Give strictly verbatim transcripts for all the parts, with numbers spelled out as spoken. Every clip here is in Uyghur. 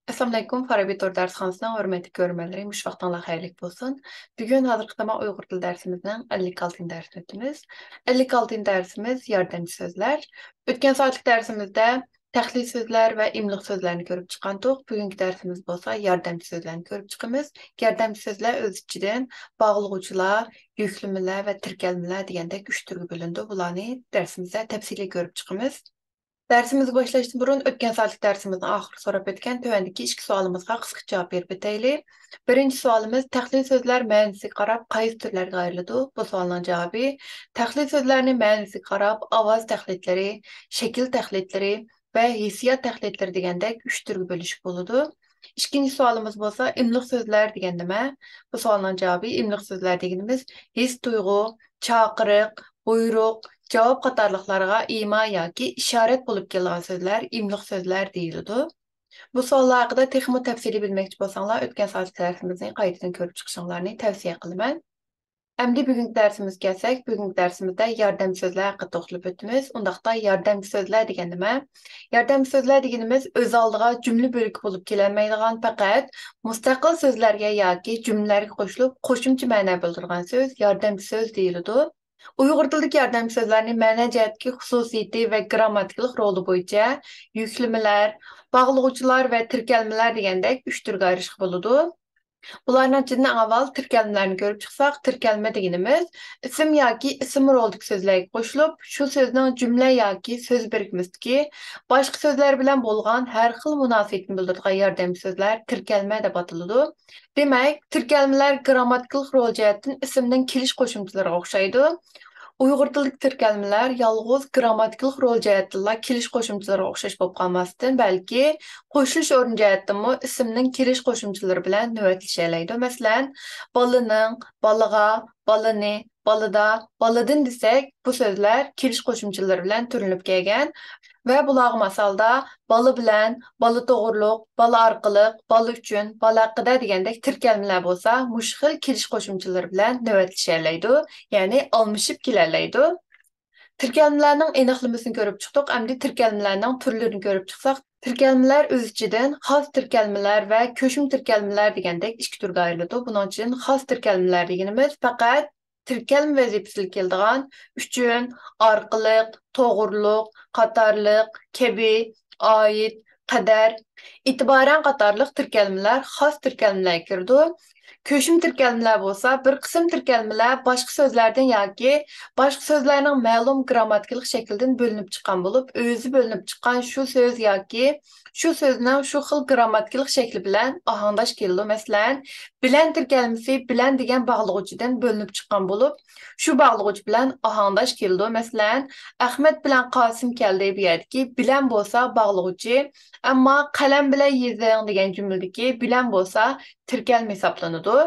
ئەسسالامۇئەلەيكۇم، فارابى تور دەرسخانىسىنىڭ ھۆرمەتلىك كۆرۈرمەنلىرى، مۇشۇ ۋاقتىڭلار خەيرلىك بولسۇن. بۈگۈن ھازىرقى زامان ئۇيغۇر تىلى دەرسىمىزنىڭ ئەللىك ئالتىنچى دەرسىنى ئۆتىمىز. ئەللىك ئالتىنچى دەرسىمىز ياردەمچى سۆزلەر. ئۆتكەن سائەتلىك دەرسىمىزدە تەقلىد سۆزلەر ۋە ئىملىق سۆزلەرنى كۆرۈپ چىققانتۇق. بۈگۈنكى دەرسىمىز بولسا ياردەمچى سۆزلەرنى كۆرۈپ چىقىمىز. ياردەمچى سۆزلەر ئۆز ئىچىدىن باغلىغۇچىلار، يۈكلىمىلەر ۋە تىركەلمىلەر دېگەندەك ئۈچ تۈرگە بۆلۈنىدۇ. بۇلارنى دەرسىمىزدە تەپسىلىي كۆرۈپ چىقىمىز. دەرسىمىزگە باشلاشتىن بۇرۇن، ئۆتكەن سائەتلىك دەرسىمىزنىڭ ئاخىرىدا سوراپ ئۆتكەن تۆۋەندىكى ئىككى سوئالىمىزغا قىسقىچە جاۋاب بېرىپ ئۆتەيلى. بىرىنچى سوئالىمىز، تەقلىد سۆزلەر مەنىسىگە قاراپ قايسى تۈرلەرگە ئايرىلىدۇ؟ بۇ سوئالنىڭ جاۋابى، تەقلىد سۆزلەرنى مەنىسىگە قاراپ ئاۋاز تەقلىدلىرى، شەكىل تەقلىدلىرى ۋە ھېسسىيات تەقلىدلىرى دېگەندەك ئۈچ تۈرگە بۆلۈشكە بولىدۇ. ئىككىنچى سوئالىمىز بولسا، ئىملىق سۆزلەر دېگەن نېمە؟ بۇ سوئالنىڭ جاۋابى، ئىملىق سۆزلەر دېگىنىمىز ھېس تۇيغۇ، چاقىرىق، بۇيرۇق، جاۋاب قاتارلىقلارغا ئىما ياكى ئىشارەت بولۇپ كېلىدىغان سۆزلەر ئىملىق سۆزلەر دېيىلىدۇ. بۇ سوئاللار ھەققىدە تېخىمۇ تەپسىلىي بىلمەكچى بولساڭلار، ئۆتكەن سائەتلىك دەرسىمىزنى قايتىدىن كۆرۈپ چىقىشىڭلارنى تەۋسىيە قىلىمەن. ئەمدى بۈگۈنكى دەرسىمىزگە كەلسەك، بۈگۈنكى دەرسىمىزدە ياردەمچى سۆزلەر ھەققىدە توختىلىپ ئۆتىمىز. ئۇنداقتا ياردەمچى سۆزلەر دېگەن نېمە؟ ياردەمچى سۆزلەر دېگىنىمىز ئۆز ئالدىغا جۈملە بۆلىكى بولۇپ كېلەلمەيدىغان، پەقەت مۇستەقىل سۆزلەرگە ياكى جۈملىلەرگە قوشۇلۇپ قوشۇمچە مەنە بىلدۈرىدىغان سۆز ياردەمچى سۆز دېيىلىدۇ. ئۇيغۇر تىلىدىكى ياردەمچى سۆزلەرنى مەنە جەھەتتىكى خۇسۇسىيىتى ۋە گىرامماتىكىلىق رولى بويىچە يۈكلىمىلەر، باغلىغۇچىلار ۋە تىركەلمىلەر دېگەندەك ئۈچ تۈرگە ئايرىشقا بولىدۇ. بۇلارنىڭ ئىچىدىن ئەڭ ئاۋۋال تىركەلمىلەرنى كۆرۈپ چىقساق، تىركەلمە دېگىنىمىز ئىسىم ياكى ئىسىم رولىدىكى سۆزلەرگە قوشۇلۇپ، شۇ سۆزنىڭ جۈملە ياكى سۆز بىرىكمىسىدىكى باشقا سۆزلەر بىلەن بولغان ھەر خىل مۇناسىۋىتىنى بىلدۈرىدىغان ياردەمچى سۆزلەر تىركەلمە دەپ ئاتىلىدۇ. دېمەك، تىركەلمىلەر گىرامماتىكىلىق رول جەھەتتىن ئىسىمنىڭ كېلىش قوشۇمچىلىرىغا ئوخشايدۇ. ئۇيغۇر تىلىدىكى تىركەلمىلەر يالغۇز گىرامماتىكىلىق رول جەھەتتىنلا كېلىش قوشۇمچىلىرىغا ئوخشاش بولۇپ قالماستىن، بەلكى قوشۇلۇش ئورنى جەھەتتىنمۇ ئىسىمنىڭ كېلىش قوشۇمچىلىرى بىلەن نۆۋەتلىشەلەيدۇ. مەسىلەن، بالىنىڭ، بالىغا، بالىنى، بالىدا، بالىدىن دېسەك، بۇ سۆزلەر كېلىش قوشۇمچىلىرى بىلەن تۈرلىنىپ كەلگەن ۋە بۇلارغا مىسالدا بالا بىلەن، بالا توغرۇلۇق، بالا ئارقىلىق، بالا ئۈچۈن، بالا ھەققىدە دېگەندەك تىركەلمىلەر بولسا مۇشۇ خىل كېلىش قوشۇمچىلىرى بىلەن نۆۋەتلىشەلەيدۇ، يەنى ئالمىشىپ كېلەلەيدۇ. تىركەلمىلەرنىڭ ئېنىقلىمىسىنى كۆرۈپ چىقتۇق، ئەمدى تىركەلمىلەرنىڭ تۈرلىرىنى كۆرۈپ چىقساق، تىركەلمىلەر ئۆز ئىچىدىن خاس تىركەلمىلەر ۋە كۆچمە تىركەلمىلەر دېگەندەك ئىككى تۈرگە ئايرىلىدۇ. بۇنىڭ ئىچىدىن خاس تىركەلمىلەر دېگىنىمىز پەقەت تىركەلمە ۋەزىپىسىدە كېلىدىغان ئۈچۈن، ئارقىلىق، توغرۇلۇق، قاتارلىق، كەبى، ئائىت، قەدەر، ئېتىبارەن قاتارلىق تىركەلمىلەر خاس تىركەلمىلەرگە كىرىدۇ. كۆچمە تىركەلمىلەر بولسا بىر قىسىم تىركەلمىلەر باشقا سۆزلەردىن ياكى باشقا سۆزلەرنىڭ مەلۇم گىرامماتىكىلىق شەكلىدىن بۆلۈنۈپ چىققان بولۇپ، ئۆزى بۆلۈنۈپ چىققان شۇ سۆز ياكى شۇ سۆزنىڭ شۇ خىل گىرامماتىكىلىق شەكلى بىلەن ئاھاڭداش كېلىدۇ. مەسىلەن، بىلەن تىركەلمىسى بىلەن دېگەن باغلىغۇچىدىن بۆلۈنۈپ چىققان بولۇپ، شۇ باغلىغۇچ بىلەن ئاھاڭداش كېلىدۇ. مەسىلەن، ئەخمەت بىلەن قاسىم كەلدى. بۇ يەردىكى بىلەن بولسا باغلىغۇچى، ئەمما قەلەم بىلەن يېزىڭ دېگەن جۈملىدىكى بىلەن بولسا تىركەلمە ھېسابلىنىدۇ.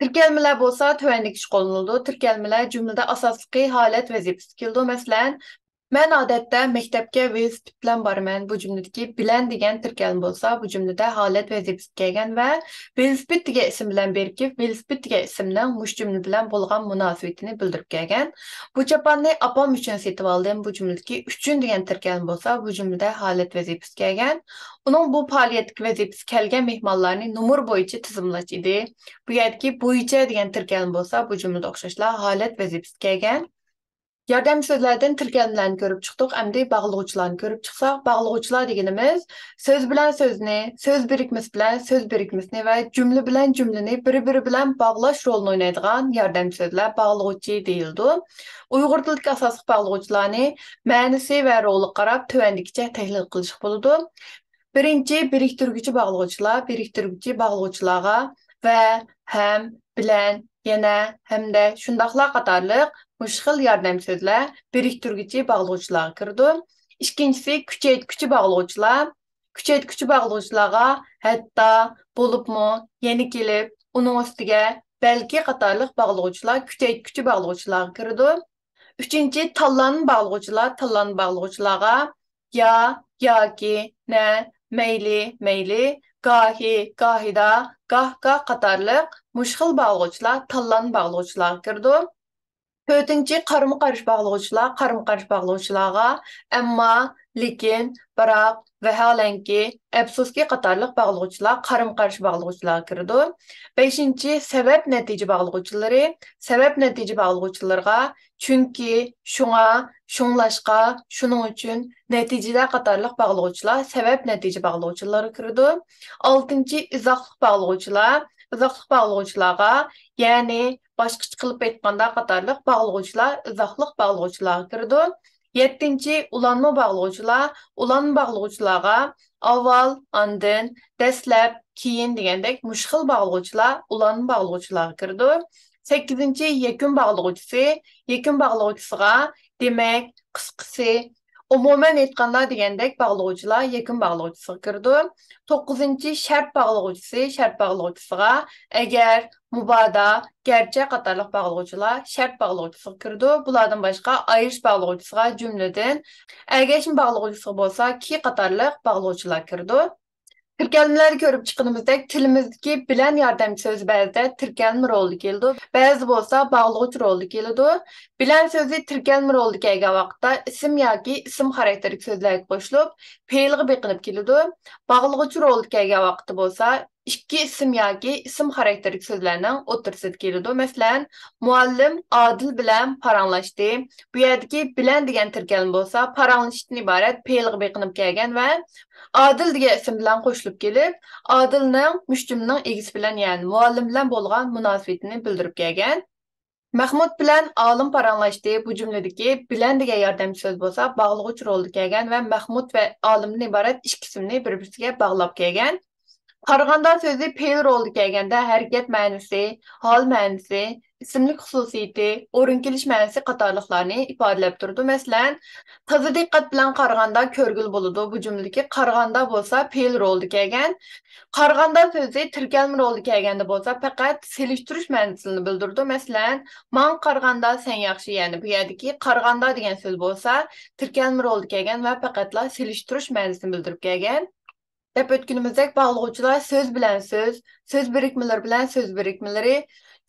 تىركەلمىلەر بولسا تۆۋەندىكىچە قوللىنىلىدۇ. تىركەلمىلەر جۈملىدە ئاساسلىقى ھالەت ۋەزىپىسىدە كېلىدۇ. مەسىلەن، مەن ئادەتتە مەكتەپكە ۋېلىسىپىت بىلەن بارىمەن. بۇ جۈملىدىكى بىلەن دېگەن تىركەلمە بولسا، بۇ جۈملىدە ھالەت ۋەزىپىسىگە كەلگەن ۋە ۋېلىسىپىت دېگەن ئىسىم بىلەن بىرىكىپ، ۋېلىسىپىت دېگەن ئىسىمنىڭ مۇشۇ جۈملە بىلەن بولغان مۇناسىۋىتىنى بىلدۈرۈپ كەلگەن. بۇ چاپاننى ئاپام ئۈچۈن سېتىۋالدىم. بۇ جۈملىدىكى ئۈچۈن دېگەن تىركەلمە بولسا، بۇ جۈملىدە ھالەت ۋەزىپىسىگە كەلگەن. ئۇنىڭ بۇ پائالىيەتتىكى ۋەزىپىسى كەلگەن مېھمانلارنى نومۇر بويىچە تىزىملاش ئىدى. بۇ يەردىكى بويىچە دېگەن تىركەلمە بولسا، بۇ جۈملىدە ئوخشاشلا ھالەت ۋەزىپىسىگە كەلگەن. ياردەمچى سۆزلەردىن تىركەلمىلەرنى كۆرۈپ چىقتۇق، ئەمدى باغلىغۇچىلارنى كۆرۈپ چىقساق، باغلىغۇچىلار دېگىنىمىز سۆز بىلەن سۆزنى، سۆز بىرىكمىسى بىلەن سۆز بىرىكمىسىنى ۋە جۈملە بىلەن جۈملىنى بىر-بىرى بىلەن باغلاش رولىنى ئوينايدىغان ياردەمچى سۆزلەر باغلىغۇچى دېيىلىدۇ. ئۇيغۇر تىلىدىكى ئاساسلىق باغلىغۇچىلارنى مەنىسى ۋە رولىغا قاراپ تۆۋەندىكىچە تەھلىل قىلىشقا بولىدۇ. بىرىنچى، بىرىكتۈرگۈچى باغلىغۇچىلار، بىرىكتۈرگۈچى باغلىغۇچىلارغا ۋە، ھەم، بىلەن، يەنە، ھەمدە، شۇنداقلا قاتارلىق مۇشۇ خىل ياردەم سۆزلەر بىرىكتۈرگۈچى باغلىغۇچىلارغا كىرىدۇ. ئىككىنچىسى، كۈچەيتكۈچى باغلىغۇچىلار. كۈچەيتكۈچى باغلىغۇچىلارغا ھەتتا، بولۇپمۇ، يەنە كېلىپ، ئۇنىڭ ئۈستىگە، بەلكى قاتارلىق باغلىغۇچىلار كۈچەيتكۈچى باغلىغۇچىلارغا كىرىدۇ. ئۈچىنچى، تاللانما باغلىغۇچىلار، تاللانما باغلىغۇچىلارغا يا، ياكى، نە، مەيلى، مەيلى، گاھى، گاھىدا، گاھ، گاھ قاتارلىق مۇشۇ خىل باغلىغۇچىلار تاللانما باغلىغۇچىلارغا كىرىدۇ. تۆتىنچى، قارىمۇ قارشى باغلىغۇچىلار، قارىمۇ قارشى باغلىغۇچىلارغا ئەمما، لېكىن، بىراق، ۋەھالەنكى، ئەپسۇسكى قاتارلىق باغلىغۇچىلار قارىمۇ قارشى باغلىغۇچىلارغا كىرىدۇ. بەشىنچى، سەۋەب نەتىجە باغلىغۇچىلىرى، سەۋەب نەتىجە باغلىغۇچىلىرىغا چۈنكى، شۇڭا، شۇڭلاشقا، شۇنىڭ ئۈچۈن، نەتىجىدە قاتارلىق باغلىغۇچىلار سەۋەب نەتىجە باغلىغۇچىلىرىغا كىرىدۇ. ئالتىنچى، ئىزاھلىق باغلىغۇچىلار، ئىزاھلىق باغلىغۇچىلارغا، يەنى باشقىچە قىلىپ ئېيتقاندا قاتارلىق باغلىغۇچىلار ئىزاھلىق باغلىغۇچىلارغا كىرىدۇ. يەتتىنچى، ئۇلانما باغلىغۇچىلار، ئۇلانما باغلىغۇچىلارغا ئاۋۋال، ئاندىن، دەسلەپ، كېيىن دېگەندەك مۇشۇ خىل باغلىغۇچىلار ئۇلانما باغلىغۇچىلارغا كىرىدۇ. سەككىزىنچى، يەكۈن باغلىغۇچىسى، يەكۈن باغلىغۇچىسىغا دېمەك، قىسقىسى، ئومۇمەن ئېيتقاندا دېگەندەك باغلىغۇچىلار يەكۈن باغلىغۇچىسىغا كىرىدۇ. توققۇزىنچى، شەرت باغلىغۇچىسى، شەرت باغلىغۇچىسىغا ئەگەر، مۇبادا، گەرچە قاتارلىق باغلىغۇچىلار شەرت باغلىغۇچىسىغا كىرىدۇ. بۇلاردىن باشقا ئايرىش باغلىغۇچىسىغا جۈملىدىن، ئەگەشمە باغلىغۇچىسىغا بولسا كى قاتارلىق باغلىغۇچىلار كىرىدۇ. تىركەلمىلەردە كۆرۈپ چىققىنىمىزدەك، تىلىمىزدىكى بىلەن ياردەمچى سۆزى بەزىدە تىركەلمە رولىدا كېلىدۇ، بەزىدە بولسا باغلىغۇچ رولىدا كېلىدۇ. بىلەن سۆزى تىركەلمە رولىدا كەلگەن ۋاقىتتا ئىسىم ياكى ئىسىم خاراكتېرلىك سۆزلەرگە قوشۇلۇپ، پېئىلغا بېقىنىپ كېلىدۇ. باغلىغۇچ رولىدا كەلگەن ۋاقىتتا بولسا ئىككى ئىسىم ياكى ئىسىم خاراكتېرلىك سۆزلەرنىڭ ئوتتۇرىسىدا كېلىدۇ. مەسىلەن، مۇئەللىم ئادىل بىلەن پاراڭلاشتى. بۇ يەردىكى بىلەن دېگەن تىركەلمە بولسا پاراڭلىشىشتىن ئىبارەت پېئىلغا بېقىنىپ كەلگەن ۋە ئادىل دېگەن ئىسىم بىلەن قوشۇلۇپ كېلىپ، ئادىلنىڭ مۇشۇ جۈملىنىڭ ئىگىسى بىلەن، يەنى مۇئەللىم بىلەن بولغان مۇناسىۋىتىنى بىلدۈرۈپ كەلگەن. مەخمۇت بىلەن ئالىم پاراڭلاشتى. بۇ جۈملىدىكى بىلەن دېگەن ياردەمچى سۆز بولسا باغلىغۇچ رولىدا كەلگەن ۋە مەخمۇت ۋە ئالىمدىن ئىبارەت ئىككى ئىسىمنى بىر-بىرسىگە باغلاپ كەلگەن. قارىغاندا سۆزى پېئىل رولىدا كەلگەندە ھەرىكەت مەنىسى، ھال مەنىسى، ئىسىملىك خۇسۇسىيىتى، ئورۇن كېلىش مەنىسى قاتارلىقلارنى ئىپادىلەپ تۇرىدۇ. مەسىلەن، تازا دىققەت بىلەن قارىغاندا كۆرگىلى بولىدۇ. بۇ جۈملىدىكى قارىغاندا بولسا پېئىل رولىدا كەلگەن. قارىغاندا سۆزى تىركەلمە رولدا كەلگەندە بولسا پەقەت سېلىشتۇرۇش مەنىسىنى بىلدۈرىدۇ. مەسىلەن، ماڭا قارىغاندا سەن ياخشى، يەنى بۇ يەردىكى قارىغاندا دېگەن سۆز بولسا تىركەلمە رولدا كەلگەن ۋە پەقەتلا سېلىشتۇرۇش مەنىسىنى بىلدۈرۈپ كەلگەن. دەپ ئۆتكىنىمىزدەك، باغلىغۇچىلار سۆز بىلەن سۆز، سۆز بىرىكمىلىرى بىلەن سۆز بىرىكمىلىرى،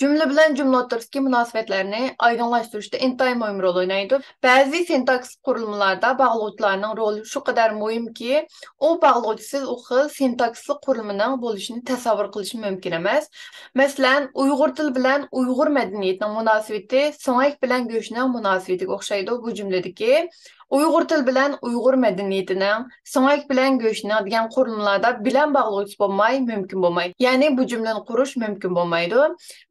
جۈملە بىلەن جۈملە ئوتتۇرىسىدىكى مۇناسىۋەتلەرنى ئايدىڭلاشتۇرۇشتا ئىنتايىن مۇھىم رول ئوينايدۇ. بەزى سىنتاكسىس قۇرۇلمىلاردا باغلىغۇچىلارنىڭ رولى شۇ قەدەر مۇھىمكى، ئۇ باغلىغۇچىسىز ئۇ خىل سىنتاكسىسلىق قۇرۇلمىنىڭ بولۇشىنى تەسەۋۋۇر قىلىشى مۇمكىن ئەمەس. مەسىلەن، ئۇيغۇر تىلى بىلەن ئۇيغۇر مەدەنىيىتىنىڭ مۇناسىۋىتى سۆڭەك بىلەن گۆشنىڭ مۇناسىۋىتىگە ئوخشايدۇ. بۇ جۈملىدىكى ئۇيغۇر تىلى بىلەن ئۇيغۇر مەدەنىيىتىنىڭ، سۆڭەك بىلەن گۆشنىڭ دېگەن قۇرۇلمىلاردا بىلەن باغلىغۇچىسى بولماي مۇمكىن بولمايدۇ. يەنى بۇ جۈملىنى قۇرۇش مۇمكىن بولمايدۇ.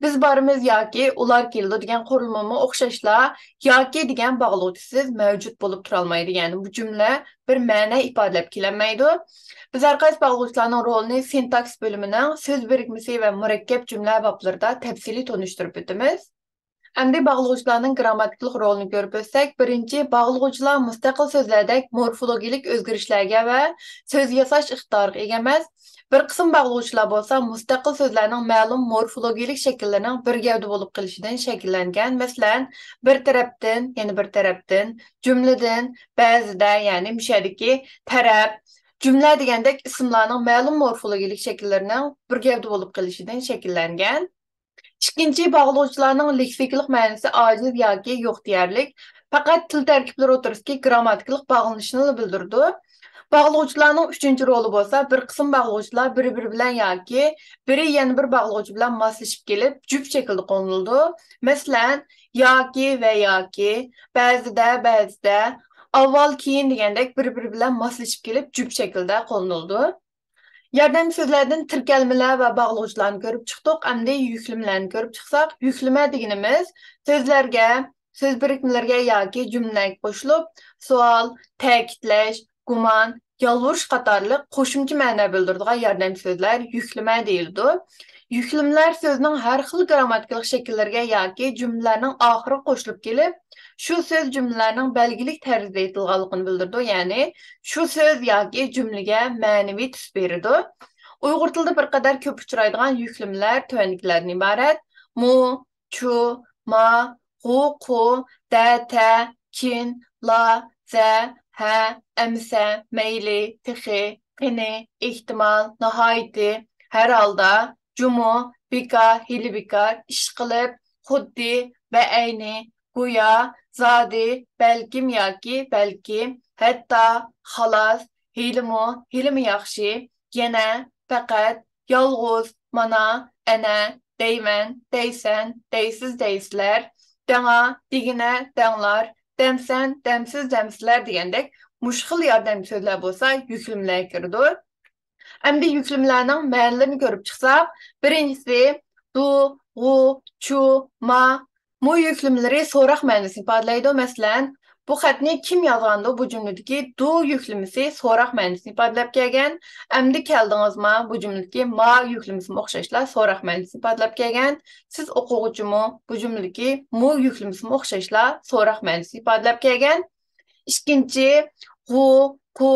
بىز بارمىز ياكى ئۇلار كېلىدۇ دېگەن قۇرۇلمىمۇ ئوخشاشلا ياكى دېگەن باغلىغۇچىسىز مەۋجۇت بولۇپ تۇرالمايدۇ. يەنى بۇ جۈملە بىر مەنە ئىپادىلەپ كېلەلمەيدۇ. بىز ھەرقايسى باغلىغۇچىلارنىڭ رولىنى سىنتاكسىس بۆلۈمىنىڭ سۆز بىرىكمىسى ۋە مۇرەككەپ جۈملە بابلىرىدا تەپسىلىي تونۇشتۇرۇپ ئۆتىمىز. ئەمدى باغلىغۇچىلارنىڭ گىرامماتىكىلىق رولىنى كۆرۈپ ئۆتسەك، بىرىنچى، باغلىغۇچىلار مۇستەقىل سۆزلەردەك مورفولوگىيىلىك ئۆزگىرىشلەرگە ۋە سۆز ياساش ئىقتىدارىغا ئىگە ئەمەس. بىر قىسىم باغلىغۇچىلار بولسا مۇستەقىل سۆزلەرنىڭ مەلۇم مورفولوگىيىلىك شەكىللىرىنىڭ بىر گەۋدە بولۇپ قېلىشىدىن شەكىللەنگەن. مەسىلەن، بىر تەرەپتىن، يەنە بىر تەرەپتىن، جۈملىدىن، بەزىدە، يەنى مۇشۇ يەردىكى تەرەپ، جۈملە دېگەندەك ئىسىملارنىڭ مەلۇم مورفولوگىيىلىك شەكىللىرىنىڭ بىر گەۋدە بولۇپ قېلىشىدىن شەكىللەنگەن. ئىككىنچى، باغلىغۇچىلارنىڭ لېكسىكىلىق مەنىسى ئاجىز ياكى يوق دېيەرلىك، پەقەت تىل تەركىبلىرى ئوتتۇرىسىدىكى گىرامماتىكىلىق باغلىنىشنىلا بىلدۈرىدۇ. باغلىغۇچىلارنىڭ ئۈچىنچى رولى بولسا، بىر قىسىم باغلىغۇچىلار بىر-بىرى بىلەن ياكى بىرى يەنە بىر باغلىغۇچى بىلەن ماسلىشىپ كېلىپ، جۈپ شەكلىدە قوللىنىلىدۇ. مەسىلەن، ياكى ۋە ياكى، بەزىدە، بەزىدە، ئاۋۋال، كېيىن دېگەندەك بىر-بىرى بىلەن ماسلىشىپ كېلىپ، جۈپ شەكلىدە قوللىنىلىدۇ. ياردەمچى سۆزلەردىن تىركەلمىلەر ۋە باغلىغۇچىلارنى كۆرۈپ چىقتۇق، ئەمدى يۈكلىمىلەرنى كۆرۈپ چىقساق، يۈكلىمە دېگىنىمىز سۆزلەرگە، سۆز بىرىكمىلىرىگە ياكى جۈملىلەرگە قوشۇلۇپ، سوئال، تەكىتلەش، گۇمان، يالۋۇرۇش قاتارلىق قوشۇمچە مەنە بىلدۈرىدىغان ياردەمچى سۆزلەر يۈكلىمە دېيىلىدۇ. يۈكلىمىلەر سۆزنىڭ ھەر خىل گىرامماتىكىلىق شەكىللىرىگە ياكى جۈملىلەرنىڭ ئاخىرىغا قوشۇلۇپ كېلىپ، شۇ سۆز جۈملىلەرنىڭ بەلگىلىك تەرزدە ئېيتىلغانلىقىنى بىلدۈرىدۇ، يەنى شۇ سۆز ياكى جۈملىگە مەنىۋى تۈس بېرىدۇ. ئۇيغۇر تىلىدا بىر قەدەر كۆپ ئۇچرايدىغان يۈكلىمىلەر تۆۋەندىكىلەردىن ئىبارەت: مۇ، چۇ، ما، غۇ، قۇ، دە، تە، كىن، لا، زە، ھە، ئەمىسە، مەيلى، تېخى، قېنى، ئېھتىمال، ناھايىتى، ھەر ھالدا، جۇمۇ، بىكار، ھېلى بىكار، ئىشقىلىپ، خۇددى، ۋە ئەينى، گويا، زادى، بەلكىم ياكى بەلكى، ھەتتا، خالاس، ھېلىمۇ، ھېلىمۇ ياخشى، يەنە، پەقەت، يالغۇز، مانا، ئەنە، دەيمەن، دەيسەن، دەيسىز، دەيسىلەر، دەڭا، دېگىنە، دەڭلار، دەمسەن، دەمسىز، دەمسىلەر دېگەندەك مۇشۇ خىل ياردەم سۆزلەر بولسا يۈكلىمىلەرگە كىرىدۇ. ئەمدى يۈكلىمىلەرنىڭ مەنىلىرىنى كۆرۈپ چىقساق، بىرىنچىسى، دۇ، غۇ، چۇ، ما، مۇ يۈكلىمىلىرى سوراق مەنىسىنى ئىپادىلەيدۇ. مەسىلەن، بۇ خەتنى كىم يازغاندۇ؟ بۇ جۈملىدىكى دۇ يۈكلىمىسى سوراق مەنىسىنى ئىپادىلەپ كەلگەن. ئەمدى كەلدىڭىزما؟ بۇ جۈملىدىكى ما يۈكلىمىسىمۇ ئوخشاشلا سوراق مەنىسىنى ئىپادىلەپ كەلگەن. سىز ئوقۇغۇچىمۇ؟ بۇ جۈملىدىكى مۇ يۈكلىمىسىمۇ ئوخشاشلا سوراق مەنىسىنى ئىپادىلەپ كەلگەن. ئىككىنچى، غۇ، قۇ،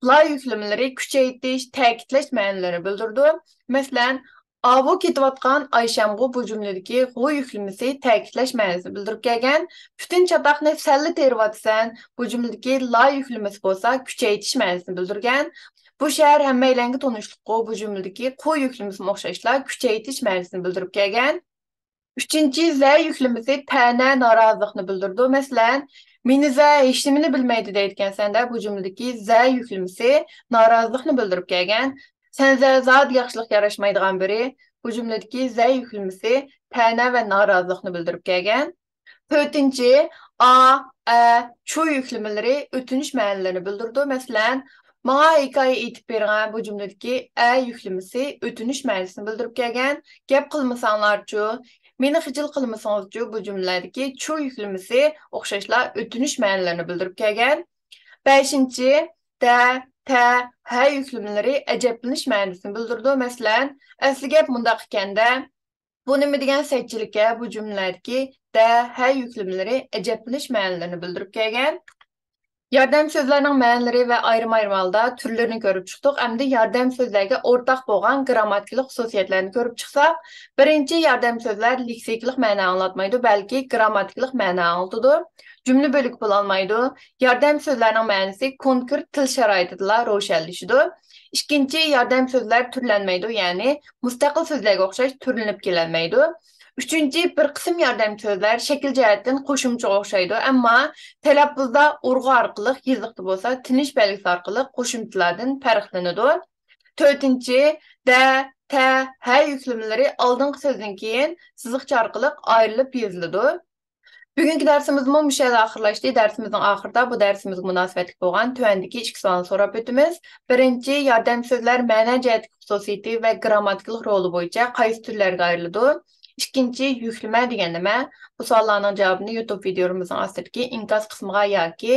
لا يۈكلىمىلىرى كۈچەيتىش، تەكىتلەش مەنىلىرىنى بىلدۈرىدۇ. مەسىلەن، ئاۋۇ كېتىۋاتقان ئايشەمغۇ بۇ جۈملىدىكى غۇ يۈكلىمىسى تەكىتلەش مەنىسىنى بىلدۈرۈپ كەلگەن. پۈتۈن چاتاقنى سەنلا تېرىۋاتىسەن بۇ جۈملىدىكى لا يۈكلىمىسى بولسا كۈچەيتىش مەنىسىنى بىلدۈرگەن. بۇ شەھەر ھەممەيلەنگە تونۇشلۇققۇ بۇ جۈملىدىكى قۇ يۈكلىمىسىمۇ ئوخشاشلا كۈچەيتىش مەنىسىنى بىلدۈرۈپ كەلگەن. ئۈچىنچى، زە يۈكلىمىسى تەنە نارازىلىقنى بىلدۈرىدۇ. مەسىلەن، مېنى زە ھېچنېمىنى بىلمەيدۇ دەيدىكەنسەندە، بۇ جۈملىدىكى زە يۈكلىمىسى نارازىلىقنى بىلدۈرۈپ كەلگەن. سەن زە زادى ياخشىلىق ياراشمايدىغان بىرى. بۇ جۈملىدىكى زە يۈكلىمىسى تەنە ۋە نارازىلىقنى بىلدۈرۈپ كەلگەن. تۆتىنچى، ئا، ئە، چۇ يۈكلىمىلىرى ئۆتۈنۈش مەنىلىرىنى بىلدۈرىدۇ. مەسىلەن، ماڭا ھېكايە ئېيتىپ بېرىڭە، بۇ جۈملىدىكى ئە يۈكلىمىسى ئۆتۈنۈش مەنىسىنى بىلدۈرۈپ كەلگەن. گەپ قىلمىساڭلارچۇ، مېنى خىجىل قىلمىسىڭىزچۇ، بۇ جۈملىلەردىكى چۇ يۈكلىمىسى ئوخشاشلا ئۆتۈنۈش مەنىلىرىنى بىلدۈرۈپ كەلگەن. بەشىنچى، دە، تە، ھە يۈكلىمىلىرى ئەجەبلىنىش مەنىسىنى بىلدۈرىدۇ. مەسىلەن، ئەسلى گەپ مۇنداق ئىكەندە، بۇ نېمە دېگەن سەتچىلىككە؟ بۇ جۈملىلەردىكى دە، ھە يۈكلىمىلىرى ئەجەبلىنىش مەنىلىرىنى بىلدۈرۈپ كەلگەن. ياردەم سۆزلەرنىڭ مەنىلىرى ۋە ئايرىم-ئايرىم ھالدا تۈرلىرىنى كۆرۈپ چىقتۇق. ئەمدى ياردەم سۆزلەرگە ئورتاق بولغان گىرامماتىكىلىق خۇسۇسىيەتلەرنى كۆرۈپ چىقساق، بىرىنچى، ياردەم سۆزلەر لېكسىكىلىق مەنە ئاڭلاتمايدۇ، بەلكى گىرامماتىكىلىق مەنە ئاڭلىتىدۇ. جۈملە بۆلۈكى بولالمايدۇ. ياردەم سۆزلەرنىڭ مەنىسى كونكرېت تىل شارائىتىدىلا روشەنلىشىدۇ. ئىككىنچى، ياردەم سۆزلەر تۈرلەنمەيدۇ، يەنى مۇستەقىل سۆزلەرگە ئوخشاش تۈرلىنىپ كېلەلمەيدۇ. ئۈچىنچى، بىر قىسىم ياردەم سۆزلەر شەكىل جەھەتتىن قوشۇمچىغا ئوخشايدۇ، ئەمما تەلەپپۇزدا ئۇرغۇ ئارقىلىق، يېزىقتا بولسا تىنىش بەلگىسى ئارقىلىق قوشۇمچىلاردىن پەرقلىنىدۇ. تۆتىنچى، دە، تە، ھە يۈكلىمىلىرى ئالدىنقى سۆزدىن كېيىن سىزىقچە ئارقىلىق ئايرىلىپ يېزىلىدۇ. بۈگۈنكى دەرسىمىزمۇ مۇشۇ يەردە ئاخىرلاشتى. دەرسىمىزنىڭ ئاخىرىدا بۇ دەرسىمىزگە مۇناسىۋەتلىك بولغان تۆۋەندىكى ئىككى سوئالنى سوراپ ئۆتىمىز. بىرىنچى، ياردەم سۆزلەر مەنە جەھەتتىكى خۇسۇسىيىتى ۋە گىرامماتىكىلىق رولى بويىچە قايسى تۈرلەرگە ئايرىلىدۇ؟ ئىككىنچى، يۈكلىمە دېگەن نېمە؟ بۇ سوئاللارنىڭ جاۋابىنى يۇتۇب ۋىدىيولىرىمىزنىڭ ئاستىدىكى ئىنكاس قىسمىغا ياكى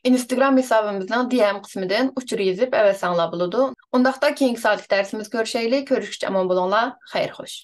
ئىنستاگرام ھېسابىمىزنىڭ دى ئېم قىسمىدىن ئۇچۇر يېزىپ ئەۋەتسەڭلار بولىدۇ. ئۇنداقتا كېيىنكى سائەتلىك دەرسىمىزدە كۆرۈشەيلى. كۆرۈشكىچە ئامان بولۇڭلار. خەير خوش.